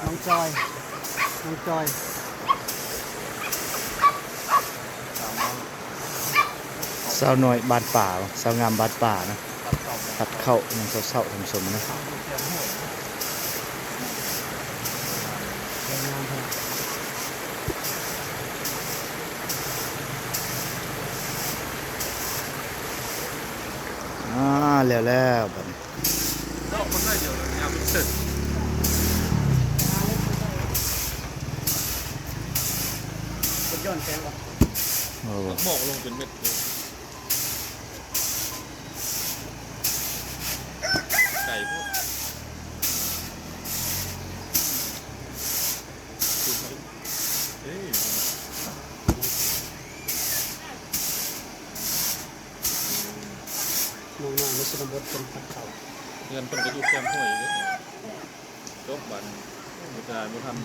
ນ້ອງຈອຍ ນ້ອງຈອຍ ສາວນ້ອຍບ້ານປ່າ ສາວງາມບ້ານປ່ານະ ຕັກເຂົ້າ ຍັງເຊົ້າໆ ທ່ານຜູ້ຊົມນະ. ອ່າ ແລ້ວໆ ບັດນີ້ ດອກມັນໜ້ອຍດຽວ ຍາມມັນເຖິງ ມັນຍ້ອນແສງບໍ່? ໂອ້ ໝອກລົງເປັນເມັດເລີຍ ໄກໂພດ ເອີ ນ້ອງນ້ອຍໃນຊົນນະບົດເພິ່ນຕັກເຂົ້າ ເຮືອນເພິ່ນກໍຢູ່ແຄມຫ້ວຍເດ້ ຈົບບາດນີ້ ບໍ່ໄດ້ ບໍ່ທັນ.